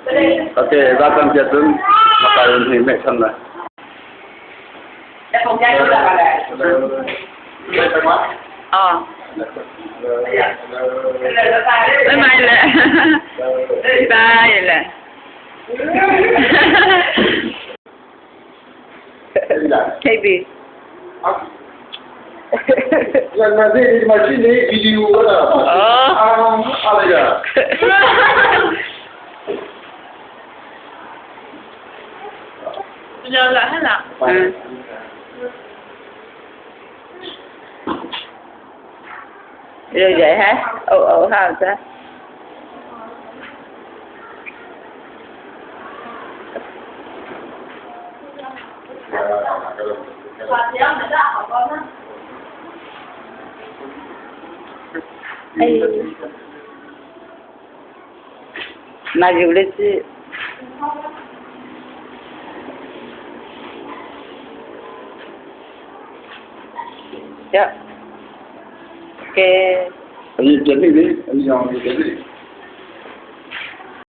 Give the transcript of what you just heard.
Okay, za cang tiah cun maka in hei meh than lai. Ờ. Bye bye lẹ. Bye lẹ. KB. ဒီမှာရှိနေဗီဒီယိုကအာအားလိုက်တာ Giờ lại hết là Ừ. Rồi vậy hả? Ồ ồ hả sao? 哎，那有的是。Ya. Okay. အရင်ပြနေလေအရင်အောင်ပြနေ။